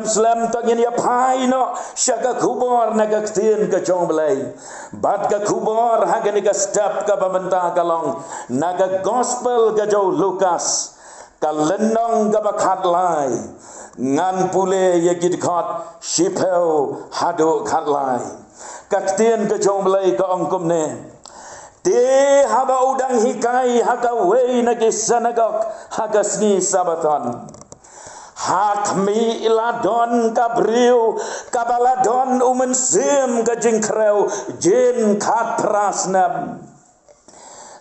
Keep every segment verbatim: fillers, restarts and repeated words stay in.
Slem to ngin ïa phai noh sha ka khubor na ka ktien ka jong U Blei. Bad ka khubor ha kane ka step kaba mynta ka long na ka gospel ka jong u Lukas, ka lynnong kaba khatlai. Ngan pule ïa ki dkhot shiphew haduh khatlai. Ka ktien ka jong U Blei ka ong kumne: Te haba u dang hikai ha kawei na ki synagog ha ka sngi Sabbaton, ha khmih la don ka briew kaba la don u mynsiem ka jingkhrew jin khatphra snem,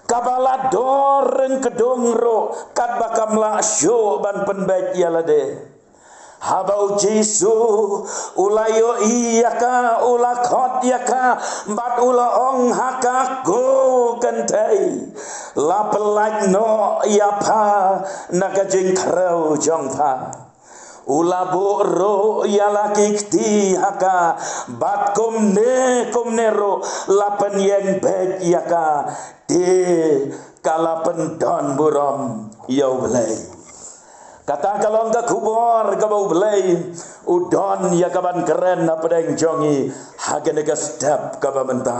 kaba la dor ryngkdung ruh katba kam lah shuh ban pynbeit ïa lade. Haba U Jisu u la ïohi ïa ka, u la khot ïa ka, bad u la ong ha ka: Ko kynthei, la pyllait noh ïa pha na ka jingkhrew jong pha. U la buh ruh ïa la ki kti ha ka, bad kumne kumne ruh la pynïeng beit ïa ka, te ka la pyndon burom ïa U Blei. Kata ka long ka khubor kaba U Blei u don ïa ka ban kren hapdeng jong ngi ha kane ka step kaba mynta.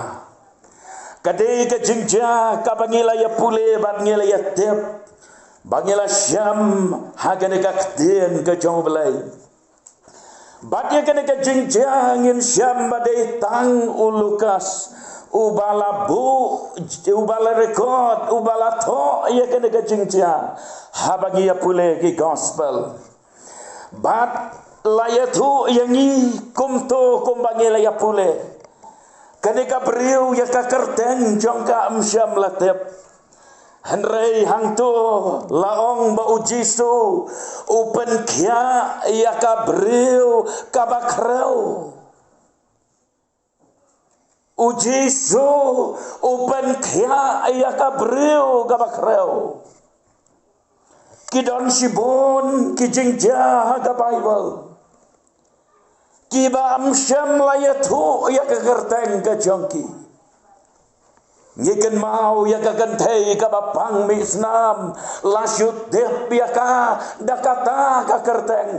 Ka dei ka jingjia kaba ngi la ïa pule bad ngi la ïa tip, ba ngi la shem ha kane ka ktien ka jong U Blei. Bad ïa kane ka jingjia ngin shem ba dei tang u Lukas uba la buh, uba la record, uba la thoh ïa kane ka jingjia haba ngi ïa pule ki gospel. Bad la ïathuh ïa ngi kumto kumba ngi la ïa pule. Kane ka briew ïa ka kyrteng jong ka ym shym la tip. Hynrei hangto la ong ba U Jisu u pynkhiah ïa ka briew kaba khrew. U Jisu u pynkhiah ïa ka briew kaba khrew. Ki don shibun ki jingjia ha ka Baibl kiba ym shym la ïathuh ïa ka kyrteng ka jong ki. Ngi kynmaw ïa ka kynthei kaba pang mih snam, la shu tip ïa ka da kata ka kyrteng.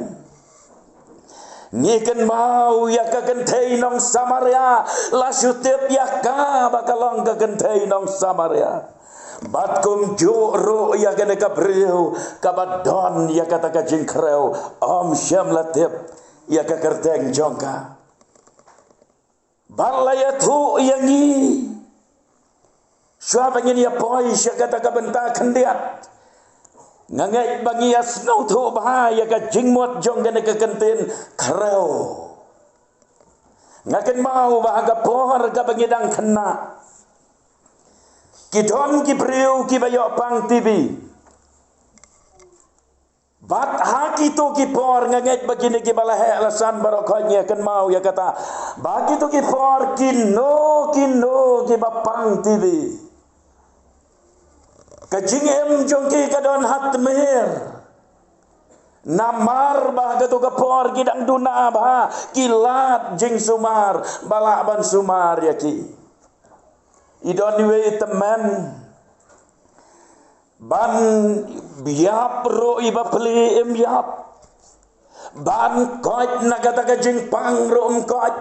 Ngi kynmaw ïa ka kynthei nong Samaria, la shu tip ïa ka ba ka long ka kynthei nong Samaria. Bad kumjuh ruh ïa kane ka briew kaba don ïa kata ka jingkhrew, ym shym la tip ïa ka kyrteng jong ka. Bad la ïathuh ïa ngi. Shuwa ba ngin ïa poi sha kata ka bynta khyndiat, nga ngeit ba ngi ïa sngewthuh bha ïa ka jingmut jong kane ka kyntien khrew. Nga kynmaw ba ha ka por kaba ngi dang khynnah, ki don ki briew kiba ïoh pang T B. Bad ha kito ki por, nga ngeit ba kine kiba la heh la san baroh khoit ngi ïa kynmaw ïa kata, ba kito ki por kino kino kiba pang T B, ka jingim jong ki ka don ha tmier. Namar ba ha kato ka por ki dang duna bha, ki lad jingsumar ba lah ban sumar ïa ki. I don iwei i tymmen, ban ïap ruh i bapli im ïap, ban koit na kata ka jingpang ruh im koit.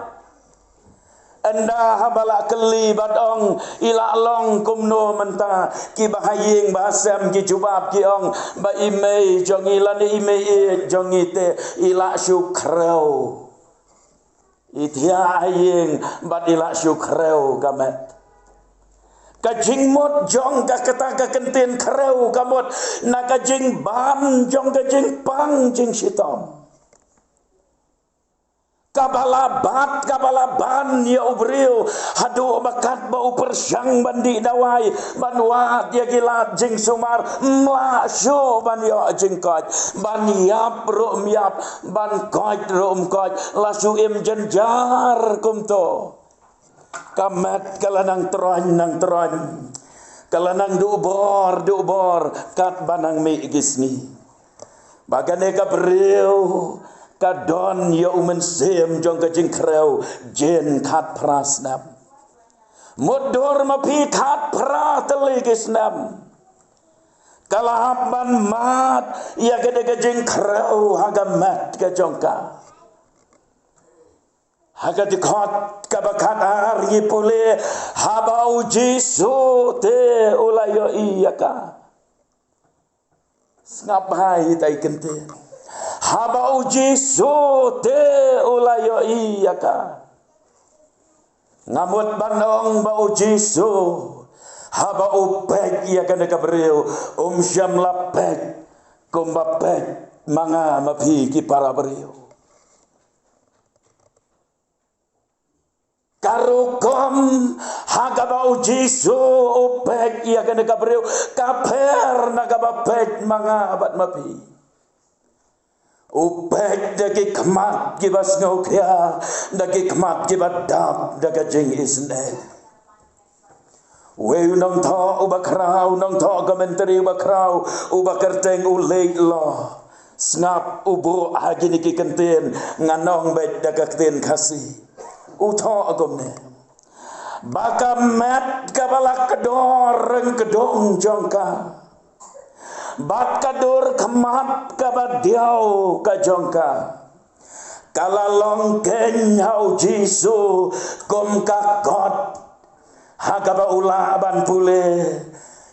Ynda haba la kylli bad ong, i la long kumno mynta, kiba ha ïing ba ha sem ki jubab ki ong ba i mei jong ngi lane i mei ïeit jong ngi te i la shu khrew. I thiah ha ïing bad i la shu khrew ka met. Ka jingmut jong ka kata ka kyntien khrew ka mut na ka jingban jong ka jingpang jingshitom. Kaba la bat, kaba la ban ïa u briew haduh ba katba u pyrshang ban dih dawai, ban wad ïa ki lad jingsumar, ym lah shuh ban ïoh jingkoit, ban ïap ruh ym ïap, ban koit ruh ym koit, la shu im jynjar kumto. Ka met ka la nang troiñ nang troiñ, ka la nang duh bor duh bor katba nang mih ki sngi. Ba kane ka briew ka don ïa u mynsiem jong ka jingkhrew jin khatphra snem. Mutdur ma phi khatphra tylli ki snem. Ka la hap ban mad ïa kane ka jingkhrew ha ka met ka jong ka. Ha ka dkhot kaba khatar ngi pule, haba u Jisu te u la ïohi ïa ka. Sngap bha ïa ita i kyntien. Haba u Jisu te u la ïohi ïa ka. Nga mut ban ong ba u Jisu, haba u peit ïa kane ka briew, um shym la peit kumba peit ma nga ma phi ki para briew. Ka rukom ha kaba u Jisu u peit ïa kane ka briew ka pher na kaba peit ma nga bad ma phi. U peit da ki khmat kiba sngewkhia, da ki khmat kiba dap da ka jingisynei. Wei u nongthoh uba khraw, u nongthoh commentary uba khraw, uba kyrteng u Leit Lo. Sngap u buh ha kine ki kyntien, ngan ong beit da ka ktien Khasi. U thoh kumne. Ba ka met kaba la kdor ryngkdong jong ka, bad ka dur khmat kaba diaw ka jong ka, ka la long keiñ ha u Jisu kum ka kot. Ha kaba u lah ban pule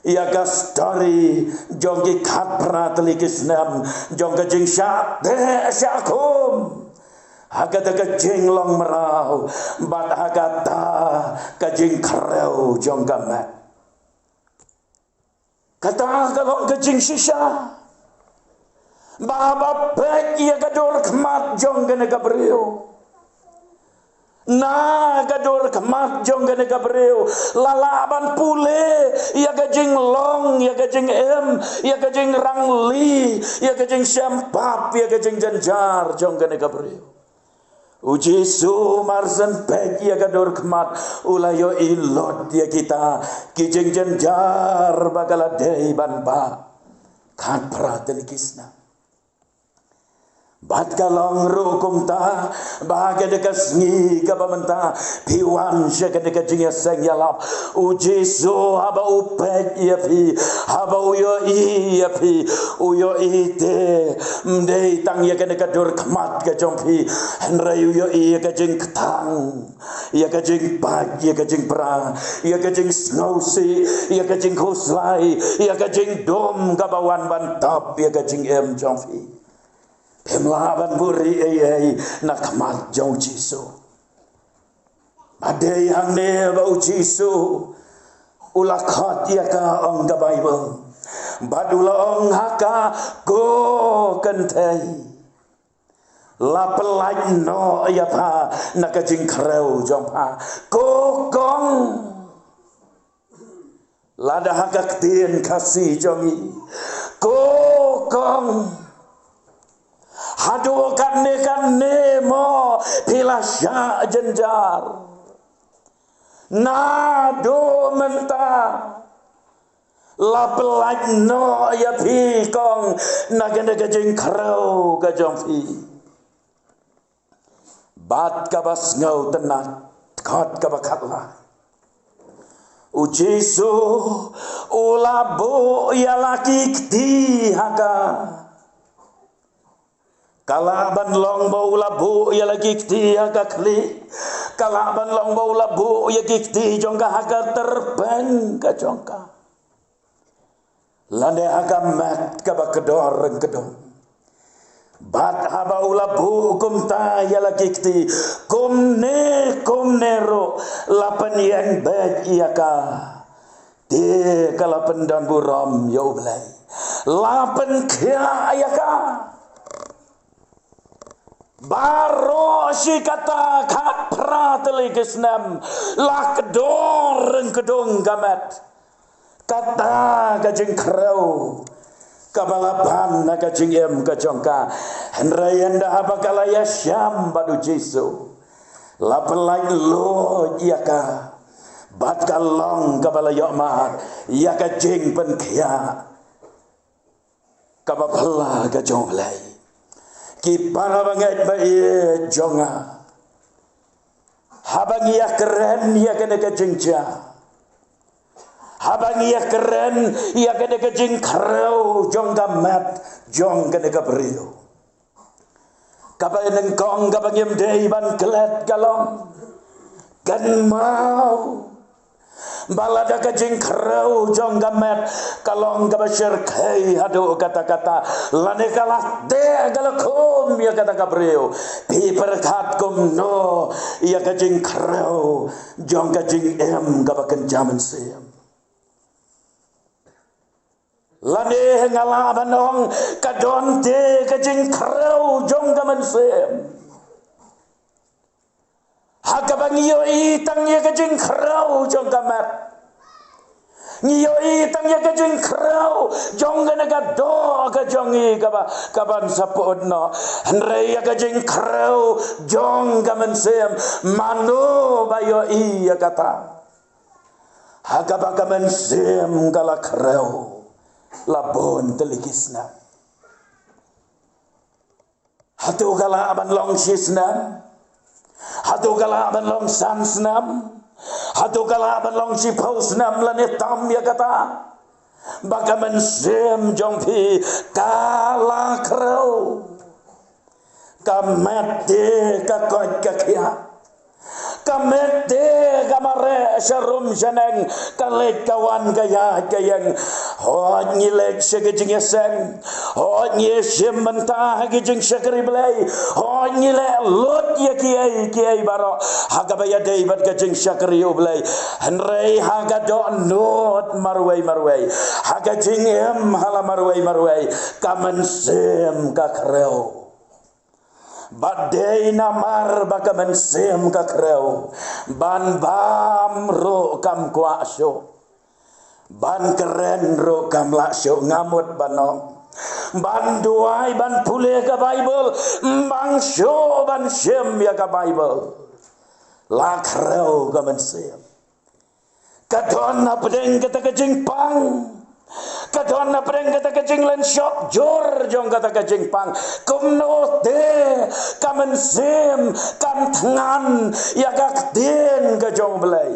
ïa ka story jong ki khatphra tylli ki snem jong ka jingshah teh shah khum ha kata ka jinglong mraw bad ha kata ka jingkhrew jong ka met. Kata ka long ka jingshisha. Ba haba peit ïa ka dur khmat jong kane ka briew, na ka dur khmat jong kane ka briew, la lah ban pule ïa ka jinglong, ïa ka jingim, ïa ka jingrangli, ïa ka jingshem pap, ïa ka jingjynjar jong kane ka briew. U Jisu mar shen peit ïa ka dur khmat, u la ïohi lut ïa kita ki jingjynjar ba ka la dei ban bah khatphra tylli ki snem. Bad ka long ruh kumta, ba ha kane ka sngi kaba mynta phi wan sha kane ka jingïaseng ïalap, u Jisu haba u peit ïa phi, haba u ïohi ïa phi, u ïohi te ym dei tang ïa kane ka dur khmat ka jong phi, hynrei u ïohi ïa ka jingkthang, ïa ka jingpait, ïa ka jingpra, ïa ka jingsngewsih, ïa ka jingkhuslai, ïa ka jingdum kaba wan ban tap ïa ka jingim jong phi. Phim lah ban buhrieh ei ei na khmat jong u Jisu. Ba dei hangne ba u Jisu u la khot ïa ka, ong ka Baibl. Bad u la ong ha ka, ko kynthei, la pyllait noh ïa pha na ka jingkhrew jong pha. Ko kong. Lada ha ka ktien Khasi jong ngi, ko kong, haduh katne katne mo phi la shah jynjar? Naduh mynta la pyllait noh ïa phi kong na kane ka jingkhrew ka jong phi. Bad kaba sngewtynnat, kot kaba khatlai, u Jisu u la buh ïa la ki kti ha ka. Ka lah ban long ba u la buh ïa la ki kti ha ka khlieh. Ka lah ban long ba u la buh ïa ki kti jong ka ha ka tyrpeng ka jong ka, lane ha ka met kaba kdor ryngkdong. Bad haba u la buh kumta ïa la ki kti, kumne kumne ruh la pynïeng beit ïa ka. Te ka la pyndonburom ïa U Blei, la pynkhiah ïa ka. Baroh shi katta, khatphra tylli ki snem, la kdor ryngkdong ka met. Kata ka jingkhrew kaba la ban na ka jingim ka jong ka. Hynrei ynda haba ka la ïashem bad u Jisu, la pyllait luid ïa ka. Bad ka long kaba la ïoh mad ïa ka jingpynkhiah kaba phylla ka jong U Blei. Ki para bangeit ba ïeit jong nga, haba ngi ïakren ïa kane ka jingjia, haba ngi ïakren ïa kane ka jingkhrew jong ka met jong kane ka briew, Kaba nyngkong kaba ngim dei ban klet ka long, kynmaw ba lada ka jingkhrew jong ka met ka long kaba shyrkhei haduh katta katta, lane ka la teh ka la khum ïa kata ka briew, phi pyrkhat kumno ïa ka jingkhrew jong ka jingim kaba kynja mynsiem? Lane nga lah ban ong, ka don te ka jingkhrew jong ka mynsiem ha kaba ngi ïohi tang ïa ka jingkhrew jong ka met, ngi ïohi tang ïa ka jingkhrew jong kane ka doh ka jong ngi kaba, kaban sa pyut noh. Hynrei ïa ka jingkhrew jong ka mynsiem, mano ba ïohi ïa kata? Ha kaba ka mynsiem ka la khrew la bun tylli ki snem. Hato ka lah ban long shi snem? Hato ka lah ban long san snem? Hato ka lah ban long shiphew snem lane tam ïa kata? Ba ka mynsiem jong phi ka la khrew. Ka met te ka koit ka khiah. Ka met te ka mareh sharum shaneng, ka leit ka wan ka ïaid ka ïeng. Hooid ngi leit sha ka jingïaseng. Hooid ngi shim bynta ha ka jingshakri Blei. Hooid ngi leh lut ïa kiei kiei baroh ha kaba ïadei bad ka jingshakri U Blei. Hynrei ha ka dohnud marwei marwei, ha ka jingim ha la marwei marwei, ka mynsiem ka khrew. Bad dei namar ba ka mynsiem ka khrew, ban bam ruh kam kwah shuh, ban kren ruh kam lah shuh. Nga mut ban ong, ban duwai, ban pule ka Baibl, ym bang shuh ban shim ïa ka Baibl. La khrew ka mynsiem. Ka don hapdeng kata ka jingpang. Ka don hapdeng kata ka jinglen shop jur jong kata ka jingpang. Kumno te ka mynsiem kan thngan ïa ka ktien ka jong U Blei?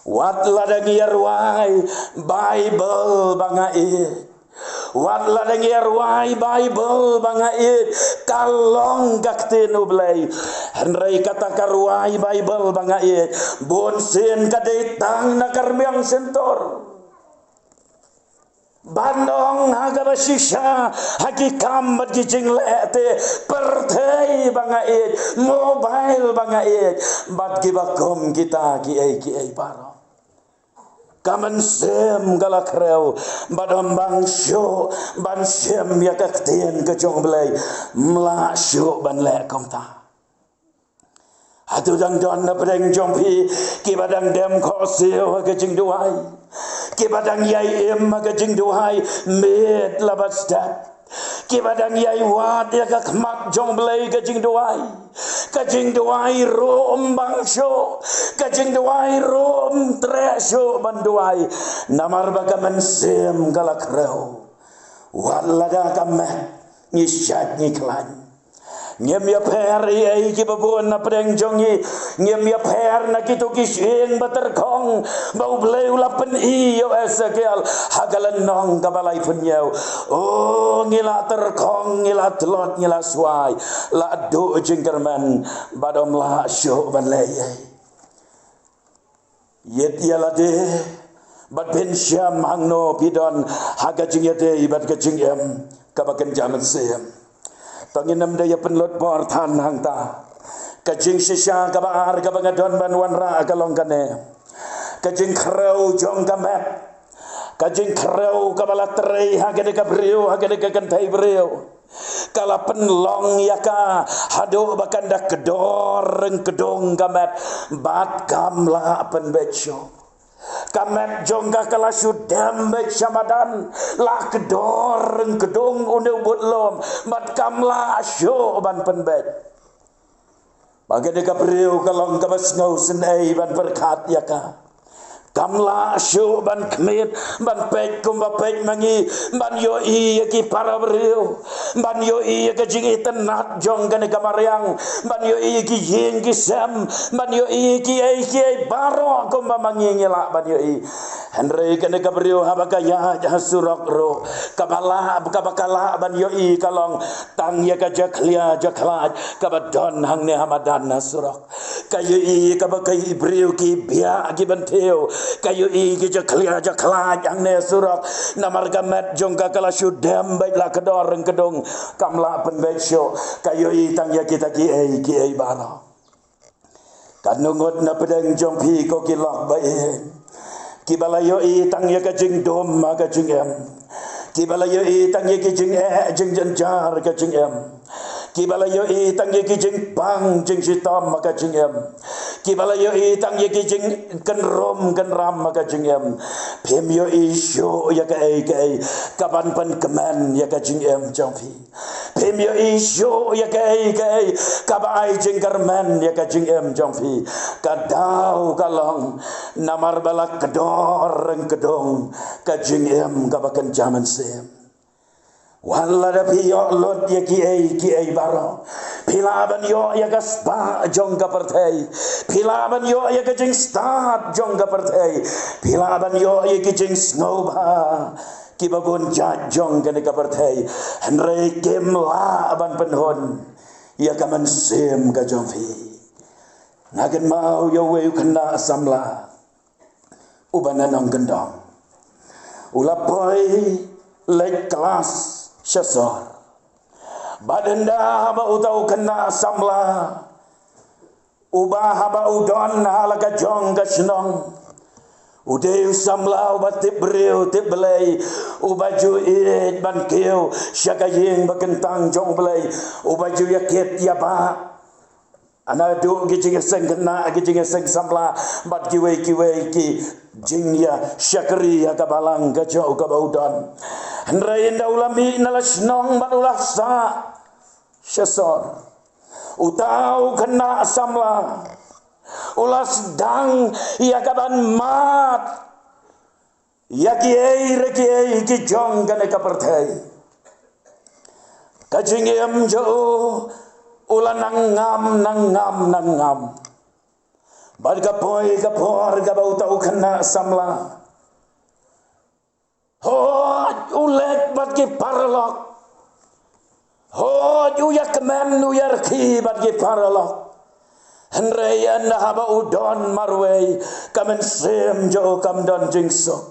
Wat lada ngi ïa rwai Baibl ba nga ïeit, wat lada ngi ïa rwai Baibl ba nga ïeit, ka long ka ktien U Blei. Hynrei kata ka rwai Baibl ba nga ïeit, bun sien ka dei tang na ka rmiang shyntur. Ban ong ha kaba shisha, ha ki kam bad ki jingleh te, pyrthei ba nga ïeit, mobile ba nga ïeit, bad kiba kum kita kiei kiei baroh. Ka mynsiem ka la khrew, bad ym bang shuh ban shim ïa ka ktien ka jong U Blei, ym lah shuh ban leh kumta. Hato dang don na pdeng jong phi kiba dang dem khohsiew ha ka jingduwai, kiba dang ïai im ha ka jingduwai miet la bad step? Kiba dang ïai wad ïa ka khmat jong U Blei ka jingduwai, ka jingduwai ruh ym bang shuh, ka jingduwai ruh ym treh shuh ban duwai, namar ba ka mynsiem ka la khrew. Wat lada ka met ngi shait ngi khlaiñ, ngim ïapher ei ei kiba bun na pdeng jong ngi. Ngim ïapher na kito ki shyieng ba tyrkhong ba U Blei u la pyni ïa u Esekiel ha ka lynnong kaba laiphew hynñiew. O, ngi la tyrkhong, ngi la tlot, ngi la swai, la duh jingkyrmen, bad ym lah shuh ban leh ei ei. Ïeit ïa lade bad phin shem hangno phi don ha ka jingïadei bad ka jingim kaba kynja mynsiem. To ngin ym dei ïa pynlut por than hangta. Ka jingshisha kaba ar kaba nga don ban wanrah ka long kane: ka jingkhrew jong ka met, ka jingkhrew kaba la trei ha kane ka briew, ha kane ka kynthei briew, ka la pynlong ïa ka haduh ba kan da kdor ryngkdung ka met bad kam lah pynbeit shuh. Ka met jong ka ka la shu dem beit sha madan, la kdor ryngkdung une u budlum bad kam lah shuh ban pynbeit. Ba kane ka briew ka long kaba sngewsynei ban pyrkhat ïa ka. Kam lah shuh ban khmih, ban peit kumba peit ma ngi, ban ïohi ïa ki para briew, ban ïohi ïa ka jingitynnad jong kane ka mariang, ban ïohi ïa ki ïing ki sem, ban ïohi ïa ki ei ki ei baroh kumba ma ngi ngi lah ban ïohi. Hynrei kane ka briew haba ka ïaid ha surok ruh, kaba lah, kaba ka lah ban ïohi ka long tang ïa ka jakhlia jakhlad kaba don hangne ha madan ha surok. Ka ïohi kaba ki briew ki biah ki ban thew. Ka ïohi ki jakhlia jakhlad hangne surok. Namar ka met jong ka ka la shu dem beit la kdor ryngkdung. Kam lah pynbeit shuh. Ka ïohi tang ïa kita ki ei ki ei baroh. Katno ngut na pdeng jong phi ko ki lok ba ïeit, kiba la ïohi tang ïa ka jingdum ha ka jingim. Kiba la ïohi tang ïa ki jingeh jingjynjar ka jingim. Kiba la ïohi tang ïa ki jingpang jingshitom ha ka jingim. Kiba la ïohi tang ïa ki jingkynrum kynram ha ka jingim. Phim ïohi shuh ïa kaei kaei kaban pynkmen ïa ka jingim jong phi. Phim ïohi shuh ïa kaei kaei kaba ai jingkyrmen ïa ka jingim jong phi. Ka daw ka long namar ba la kdor ryngkdung ka jingim kaba kynja mynsiem. Wat lada phi ïoh lut ïa kiei kiei baroh, phi lah ban ïoh ïa ka spah jong ka pyrthei. Phi lah ban ïoh ïa ka jingstad jong ka pyrthei. Phi lah ban ïoh ïa ki jingsngewbha kiba bun jait jong kane ka pyrthei. Hynrei kim lah ban pynhun ïa ka mynsiem ka jong phi. Nga kynmaw ïa uwei u khynnah samla uba na nongkyndong. U la poi leit klas sha sor. Bad ynda ba uta u khynnah samla uba haba u don ha la ka jong ka shnong, u dei u samla uba tip briew tip Blei, uba ju ïeit ban kiew sha ka ïing ba kyntang jong U Blei, uba ju ïa kit ïa bah. Naduh ki jingïaseng khynnah, ki jingïaseng samla bad kiwei kiwei ki jingïashakri ha ka balang ka jong u kaba u don. Hynrei ynda u la mih na la shnong bad u la sah sha sor, uta u khynnah samla u la sdang ïa kaban mad ïa kiei re kiei ki jong kane ka pyrthei. Ka jingim jong u u la nang ngam nang ngam nang ngam. Bad ka poi ka por kaba uta u khynnah samla, hooid u leit bad ki paralok. Hooid u ïakmen u ïarkhie bad ki paralok. Hynrei ynda haba u don marwei, ka mynsiem jong u kam don jingsuk.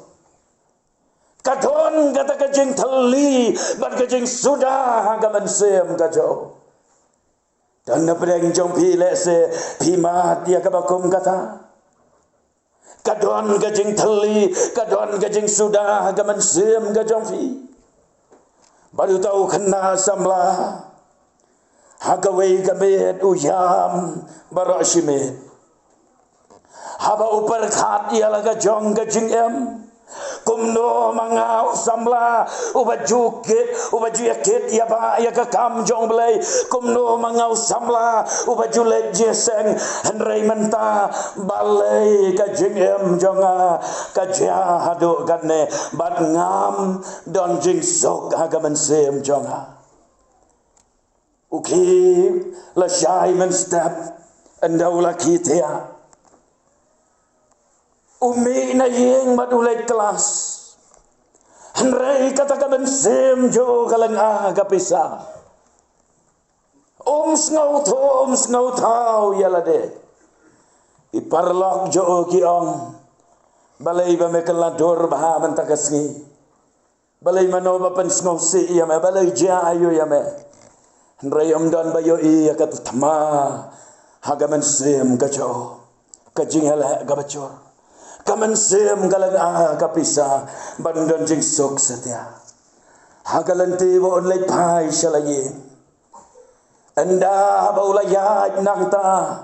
Ka don kata ka jingthylli bad ka jingsuda ha ka mynsiem ka jong u. Don na pdeng jong phi lehse phi mad ïa kaba kum kata. Ka don ka jingthylli, ka don ka jingsuda ha ka mynsiem ka jong phi. Bad uta u khynnah samla, ha kawei ka miet u ïam baroh shi miet. Haba u pyrkhat ïa la ka jong ka jingim, kumno ma nga u samla uba ju kit, uba ju ïa kit ïa bah ïa ka kam jong U Blei. Kumno ma nga u samla uba ju leit jingïaseng, hynrei mynta balei ka jingim jong nga ka jia haduh katne bad ngam don jingsuk ha ka mynsiem jong nga. U khie lashai mynstep, ynda u la khie thiah, u mih na ïing bad u leit klas. Hynrei kata ka mynsiem jong u ka lynga ka pisa. Um sngewthuh, um sngewthaw ïa lade. I paralok jong u ki ong, balei ba me kylla dur bha mynta ka sngi? Balei mano ba pynsngewsih ïa me, balei jia aïu ïa me? Hynrei um don ba ïohi ïa kata thma ha ka mynsiem ka jong u. Ka jingïaleh kaba jur, ka mynsiem ka lynga ka pisa, ban don jingsuk satia. Ha ka lynti ba un leit phai sha la ïing, ynda ba u la ïaid nangta,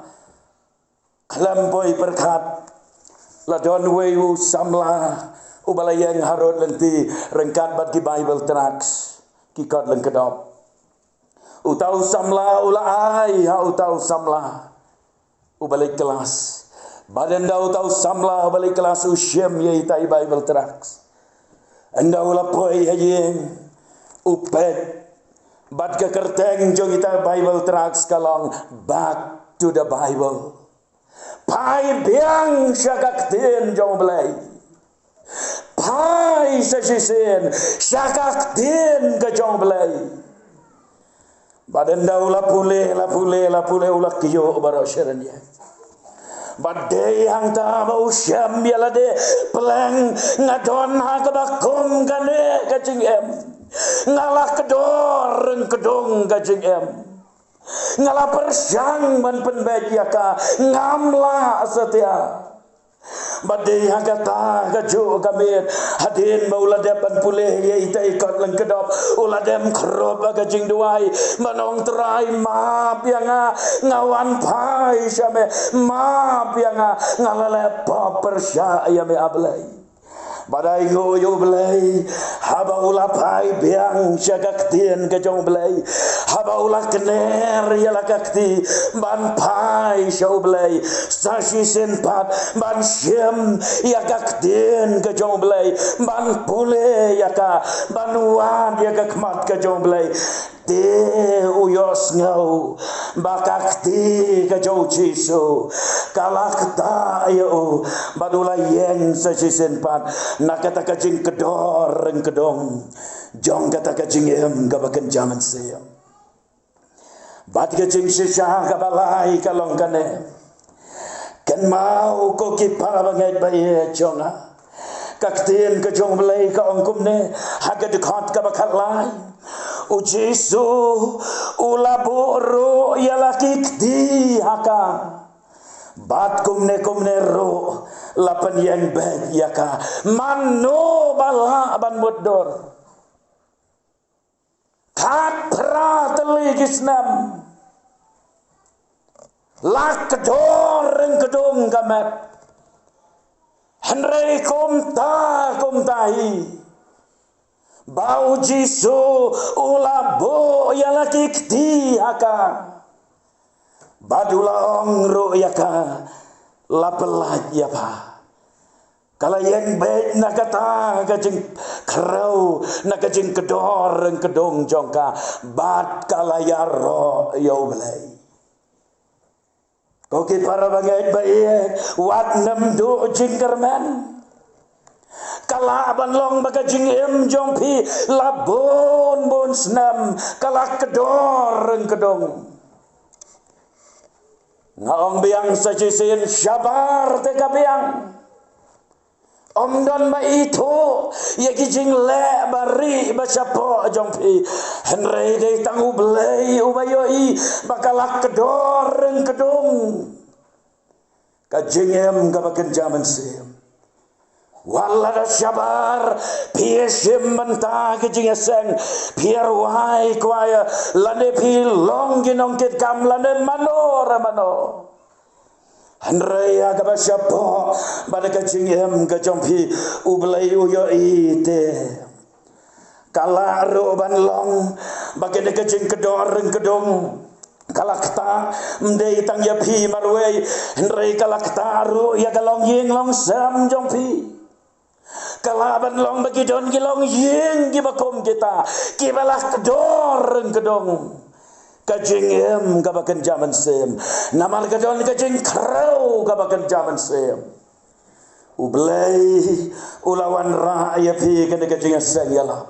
khlem poi pyrkhat, la don uwei u samla uba la ïeng harud lynti ryngkat bad ki Bible tracts, ki kot lyngkdop. Uta u samla u la ai ha uta u samla uba leit klas. Bad ynda uta u samla ba leit klas u shim ïa ita i Bible tract. Ynda u la poi ha ïing, u peit. Bad ka kyrteng jong ita Bible tract ka long Back to the Bible. Phai biang sha ka ktien jong U Blei. Phai sa shisien sha ka ktien ka jong U Blei. Bad ynda u la pule, la pule, la pule, u la kyiuh baroh shi rynieng. Bad dei hangta ba u shem ïa lade, pleng, nga don ha kaba kum kane ka jingim. Nga la kdor ryngkdung ka jingim. Nga la pyrshang ban pynbeit ïa ka, ngam lah satia. Bad dei ha kata kajuh ka miet, hadien ba u la dep ban pule ïa ita i kot lyngkdop, u la dem khrup ha ka jingduwai, ban ong, Trai, map ïa nga, nga wan phai sha me, map ïa nga, nga la leh pop pyrshah ïa me, A Blei. Bad ai nguh ïa U Blei, haba u la phai biang sha ka ktien ka jong U Blei, haba u la kner ïa la ka kti ban phai sha U Blei sa shisien pat, ban shim ïa ka ktien ka jong U Blei, ban pule ïa ka, ban wad ïa ka khmat ka jong U Blei. Te u ïohsngew ba ka kti ka jong U Jisu ka la ktah ïa u, bad u la ïeng sa shisien pat na kata ka jingkdor ryngkdung jong kata ka jingim kaba kynja mynsiem. Bad ka jingshisha kaba lai ka long kane. Kynmaw ko ki para bangeit ba ïeit jong nga. Ka ktien ka jong U Blei ka ong kumne ha ka dkhot kaba khatlai. U Jisu u la buh ruh ïa la ki kti ha ka. Bad kumne kumne ruh la pynïeng beit ïa ka. Mano ba lah ban mutdur? Khatphra tylli ki snem la kdor ryngkdung ka met. Hynrei kumta kumta hi ba U Jisu u la buh ïa la ki kti ha ka. Bad u la ong ruh ïa ka, la pyllait ïa pha. Ka la ïeng beit na kata ka jingkhrew, na ka jingkdor ryngkdung jong ka, bad ka la ïaroh ïa U Blei. Ko ki para bangeit ba ïeit, wat nym duh jingkyrmen. Ka lah ban long ba ka jingim jong phi la bun bun snem ka la kdor ryngkdung. Nga ong biang sa shisien, shabar te ka biang. Ym don ba ithuh ïa ki jingleh ba rieh ba shapoh jong phi. Hynrei dei tang U Blei uba ïohi ba ka la kdor ryngkdung ka jingim kaba kynja mynsiem. Wat lada shabar phi ïashim bynta ki jingïaseng, phi ïarwai kwai, lane phi long ki nongkitkam, lane mano re mano. Hynrei ha kaba shapoh bad ka jingim ka jong phi, U Blei u ïohi te. Ka lah ruh ban long ba kane ka jingkdor ryngkdung ka la ktah, ym dei tang ïa phi marwei, hynrei ka la ktah ruh ïa ka longïing longsem jong phi. Ka lah ban long ba ki don ki longïing kiba kum kita, kiba la kdor ryngkdung ka jingim kaba kynja mynsiem. Namar ka don ka jingkhrew kaba kynja mynsiem. U Blei u la wanrah ïa phi kane ka jingïaseng ïalap.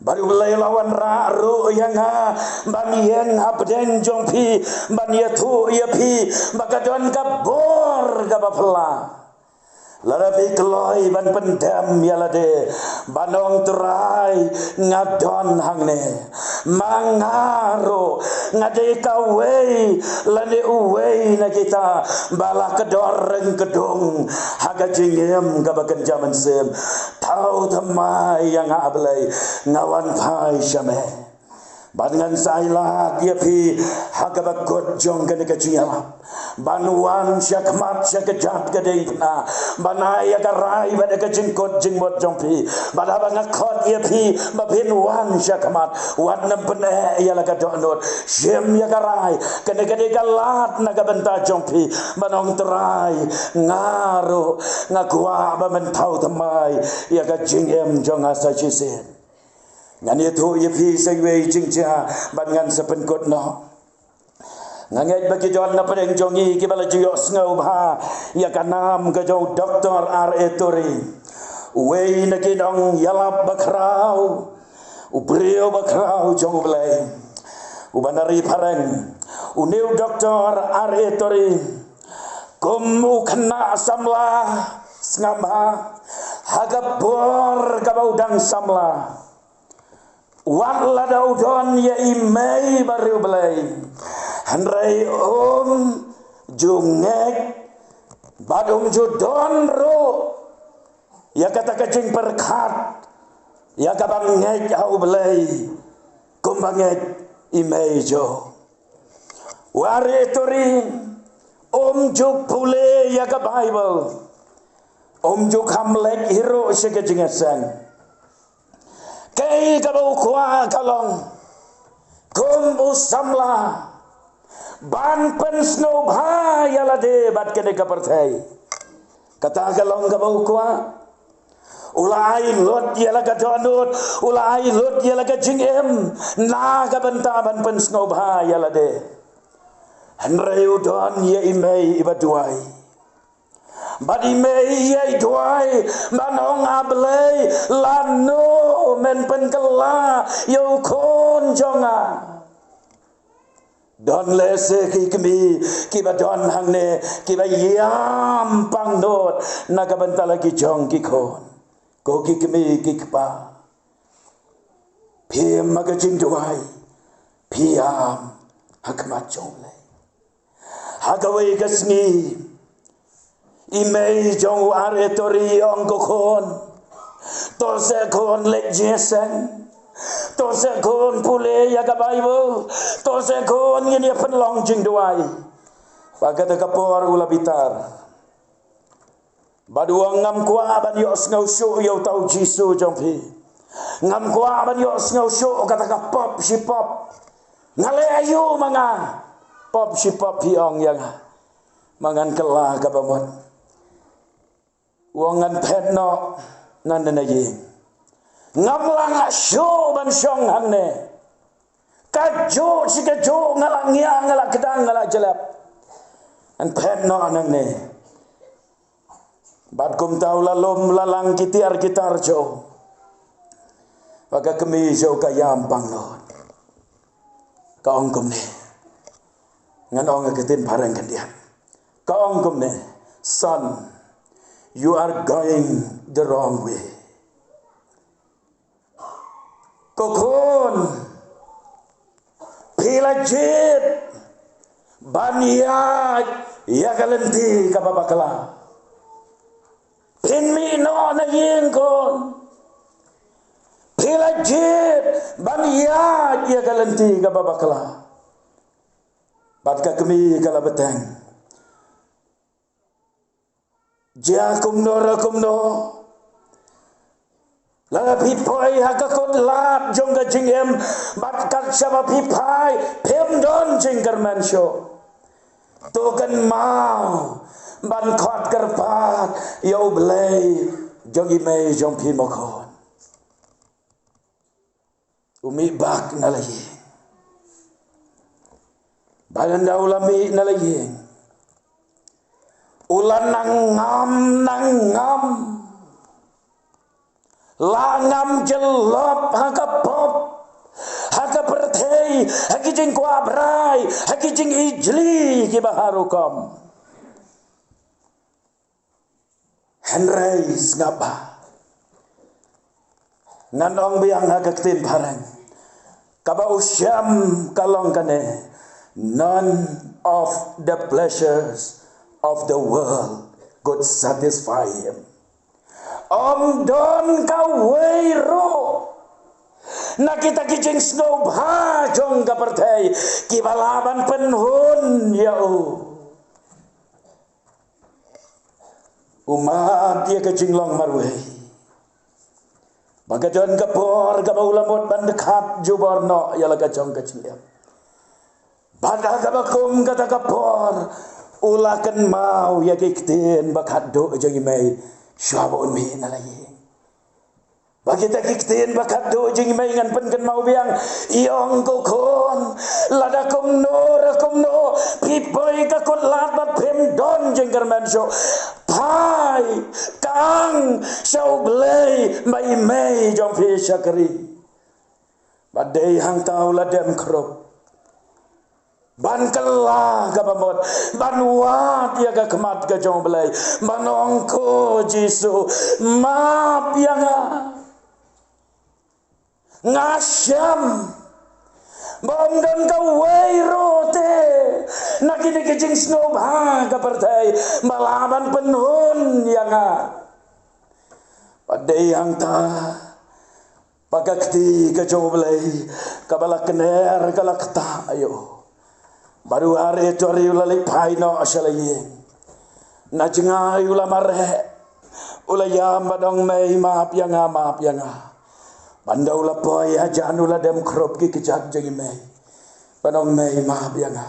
Bad U Blei u la wanrah ruh ïa nga ban ïeng hapdeng jong phi, ban ïathuh ïa phi ba ka don ka bor kaba phylla. Lada phi kloi ban pyndem ïa lade, ban ong, Trai, nga don hangne. Ma nga ruh nga dei kawei lane uwei na kita ba la kdor ryngkdung ha ka jingim kaba kynja mynsiem. Thaw thymmai ïa nga, A Blei, nga wan phai sha me. Bad ngan sa ai lad ïa phi ha kaba kut jong kane ka jingïalap, ban wan sha khmat sha ka jait ka diengphna, ban ai ïa ka rai bad ïa ka jingkut jingmut jong phi. Bad haba nga khot ïa phi ba phin wan sha khmat, wat nym pyneh ïa la ka dohnud. Shim ïa ka rai, kane ka dei ka lad na ka bynta jong phi. Ban ong, Trai, nga ruh nga kwah ba men thaw thymmai ïa ka jingim jong nga sa shisien. Ngan ïathuh ïa phi sa iwei jingjia bad ngan sa pynkut noh. Nga ngeit ba ki don na pdeng jong ngi kiba la ju ïohsngew bha ïa ka nam ka jong u Doktor R A Turi, uwei na ki nongïalap bakhraw, u briew bakhraw jong U Blei, uba na ri phareng. Une u Doktor R A Turi, kum u khynnah samla, sngap bha, ha ka por kaba u dang samla, wat lada u don ïa i mei bariewblei, hynrei um ju ngeit bad um ju don ruh ïa kata ka jingpyrkhat ïa kaba ngeit ha U Blei kumba ngeit i mei jong u. U R A Turi um ju pule ïa ka Baibl, um ju kham leit hi ruh sha ka jingïaseng. Kaei kaba u kwah ka long, kum u samla, ban pynsngewbha ïa lade bad kane ka pyrthei. Kata ka long kaba u kwah. U la ai lut ïa la ka dohnud, u la ai lut ïa la ka jingim na ka bynta ban pynsngewbha ïa lade. Hynrei u don ïa i mei iba duwai. Bad i mei ïa i duwai ban ong, A Blei, lano men pynkylla ïa u khun jong nga? Don lehse ki kmie kiba don hangne kiba ïam pangnud na ka bynta la ki jong ki khun. Ko ki kmie ki kpa, phim ha ka jingduwai, phi ïam ha khmat jong U Blei. Ha kawei ka sngi, i mei jong u R A Turi i ong, ko khun, to seh khun leit jingïaseng, to seh khun pule ïa ka Baibl, to seh khun ngin ïa pynlong jingduwai. Bad kata ka por u la bitar. Bad u ong, ngam kwah ban ïohsngew shuh ïa uta u Jisu jong phi. Ngam kwah ban ïohsngew shuh kata ka pop shi pop. Nga leh aïu ma nga? Pop shi pop phi ong ïa nga. Ma ngan kylla kaba mut. U ong, ngan phet noh na ne na ïing. Ngam lah shuh ban shong hangne. Kajuh shi kajuh nga lah ngiah, nga lah kdang, nga lah jlep. Ngan phet noh nangne. Bad kumta u la lum la lang ki tiar ki tar jong u. Bad ka kmie jong u ka ïam pangnud. Ka ong kumne. Ngan ong ha ka ktien phareng khyndiat. Ka ong kumne. Son, you are going the wrong way. Ko khun, phi la jied ban ïaid ïa ka lynti kaba bakla. Phin mih noh na ïing khun. Phi la jied ban ïaid ïa ka lynti kaba bakla. Bad ka kmie ka la bteng. Jia kumno re kumno, lada phi poi ha ka kut lad jong ka jingim, bad kat shaba phi phai phim don jingkyrmen shuh, to kynmaw ban khot kyrpad ïa U Blei jong i mei jong phi mo khun. U mih bak na la ïing. Bad ynda u la mih na la ïing, u la nang ngam, nang ngam. La ngam jyllop ha ka pop, ha ka pyrthei, ha ki jingkwah brai, ha ki jingijli kiba har rukom. Hynrei sngap bha. Ngan ong biang ha ka ktien phareng. Kaba u shem ka long kane. None of the pleasures of the world could satisfy him. Ym don kawei ruh na kita ki jingsngewbha jong ka pyrthei kiba lah ban pynhun ïa u. U mad ïa ka jinglong marwei. Ba ka don ka por kaba u la mut ban dkhat jubor noh ïa la ka jong ka jingim. Bad ha kaba kum kata ka por u la kynmaw ïa ki ktien ba khatduh jong i mei shuwa ba un mih na la ïing. Ba kita ki ktien ba khatduh jong i mei ngan pynkynmaw biang. I ong, ko khun, lada kumno re kumno phi poi ka kut lad bad phim don jingkyrmen shuh, phai kang sha U Blei ba i mei jong phi shakri. Bad dei hangta u la dem khrup ban kylla kaba mut, ban wad ïa ka khmat ka jong U Blei, ban ong, ko Jisu, map ïa nga. Nga shem ba ym don kawei ruh te na kine ki jingsngewbha ka pyrthei ba lah ban pynhun ïa nga. Bad dei hangta ba ka kti ka jong U Blei kaba la kner ka la ktah ïa u. Bad u ar-e-tori u la leit phai noh sha la ïing. Na jngai u la mareh, u la ïam bad ong, mei, map ïa nga, map ïa nga. Bad ynda u la poi hajan u la dem khrup ki kjat jong i mei bad ong, mei, map ïa nga.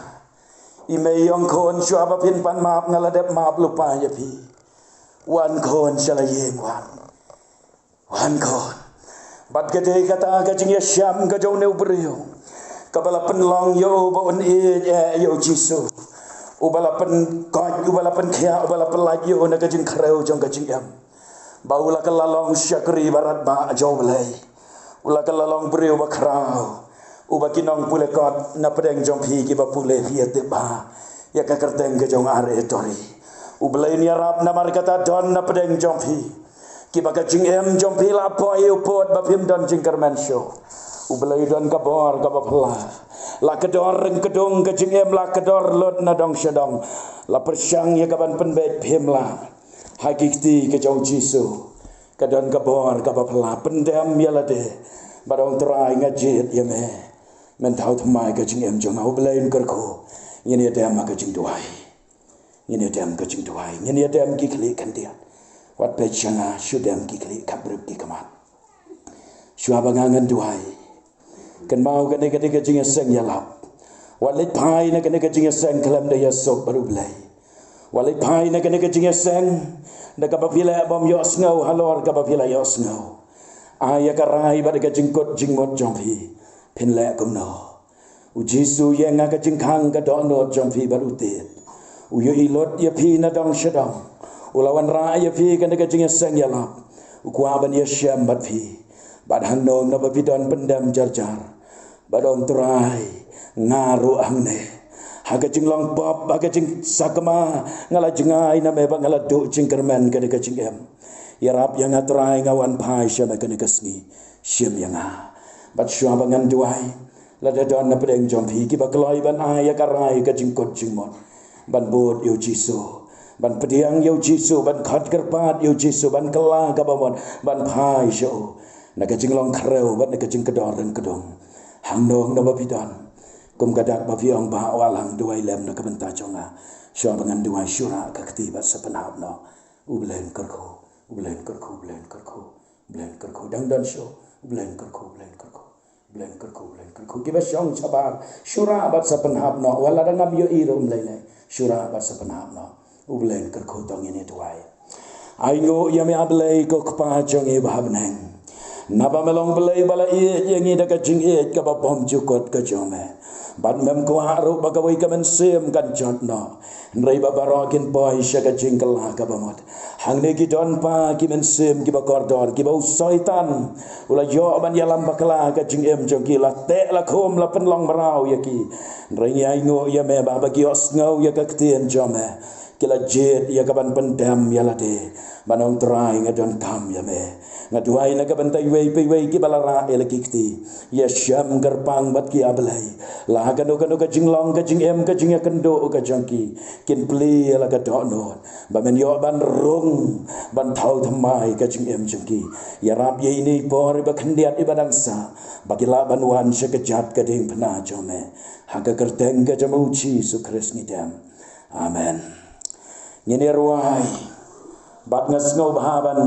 I mei i ong, khun, shuwa ba phin pan map nga la dep map lypa ïa phi. Wan khun sha la ïing, wan. Wan khun. Bad ka dei kata ka jingïashem ka jong une u briew kaba la pynlong ïa u ba un ïeit ïa U Jisu, uba la pynkoit, uba la pynkhiah, uba la pynlait ïa u na ka jingkhrew jong ka jingim. Ba u la kylla long shakri baratbah jong U Blei. U la kylla long briew bakhraw, uba ki nongpule kot na pdeng jong phi kiba pule phi ïa tip bha ïa ka kyrteng ka jong u ar-e-tori. U Blei un ïarap namar kata don na pdeng jong phi kiba ka jingim jong phi la poi u pud ba phim don jingkyrmen shuh. U Blei u don ka bor kaba phylla. La kdor ryngkdung ka jingim, la kdor lut na dong sha dong, la pyrshang ïa ka ban pynbeit, phim lah. Ha ki kti ka jong U Jisu ka don ka bor kaba phylla. Pyndem ïa lade bad ong, Trai, nga jied ïa me. Men thaw thymmai ka jingim jong nga. U Blei un kyrkhu. Ngin ïa dem ha ka jingduwai. Ngin ïa dem ka jingduwai. Ngin ïa dem ki khlieh khyndiat. Wat peit sha nga, shu dem ki khlieh, khapbrip ki khmat. Shuwa ba nga ngan duwai, kynmaw kane ka dei ka jingïaseng ïalap. Wat leit phai na kane ka jingïaseng khlem da ïasuk bad U Blei. Wat leit phai na kane ka jingïaseng da kaba phi la bym ïohsngew halor kaba phi la ïohsngew. Ai ïa ka rai bad ka jingkut jingmut jong phi. Phin leh kumno? U Jisu u ïeng ha ka jingkhang ka dohnud jong phi bad u tied. U ïohi lut ïa phi na dong sha dong. U la wanrah ïa phi kane ka jingïaseng ïalap. U kwah ban ïashem bad phi. Bad hangno hangno ba phi don, pyndem jar jar bad ong, Trai, nga ruh hangne. Ha ka jinglong pop, ha ka jingsakma, nga la jngai na me ba nga la duh jingkyrmen kane ka jingim. Ïarap ïa nga Trai, nga wan phai sha me kane ka sngi. Shim ïa nga. Bad shuwa ba ngan duwai, lada don na pdeng jong phi kiba kloi ban ai ïa ka rai ka jingkut jingmut, ban bud ïa U Jisu, ban pdiang ïa U Jisu, ban khot kyrpad ïa U Jisu, ban kylla kaba mut, ban phai sha u na ka jinglong khrew bad na ka jingkdor ryngkdung. Hangno hangno ba phi don, kum ka dak ba phi ong, Bah Wallang, duwai lem na ka bynta jong nga. Shuwa ba ngan duwai, shu rah ka kti bad sa pynhap noh. U Blei un kyrkhu, U Blei un kyrkhu, U Blei un kyrkhu, U Blei un kyrkhu. Dang don shuh. U Blei un kyrkhu, U Blei un kyrkhu, U Blei un kyrkhu, U Blei un kyrkhu. Kiba shong shabar, shu rah bad sa pynhap noh. Wat lada ngam ïohi ruh, ym lei lei, shu rah bad sa pynhap noh. U Blei un kyrkhu. To ngin ïa duwai. Ai nguh ïa me, A Blei, ko Kpa jong ngi ba ha bneng. Naba me long Blei ba la ïeit ïa ngi da ka jingïeit kaba bymjukut ka jong me. Bad mem kwah ruh ba kawei ka mynsiem kan jot noh. Hynrei ba baroh kin poi sha ka jingkylla kaba mut. Hangne ki don, Pa, ki mynsiem kiba kordor, kiba u Soitan u la ïoh ban ïalam bakla ka jingim jong ki, la teh, la khum, la pynlong mraw ïa ki. Hynrei ngi ai nguh ïa me ba haba ki ïohsngew ïa ka ktien jong me, ki la jied ïa ka ban pyndem ïa lade, ban ong, Trai, nga donkam ïa me. Nga duwai na ka bynta iwei pa iwei kiba la rah ïa la ki kti, ïa shem kyrpang bad ki, A Blei. La ha kano kano ka jinglong, ka jingim, ka jingïakynduh ka jong ki, kin plie ïa la ka dohnud ba men ïoh ban rung, ban thaw thymmai ka jingim jong ki. Ïarap ïa ine i por iba khyndiat iba dang sah, ba ki lah ban wan sha ka jait ka diengphna jong me. Ha ka kyrteng ka jong u Jisu Khrist ngi dem. Amen. Ngin ïa rwai bad nga sngewbha ban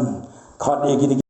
khot ïa kine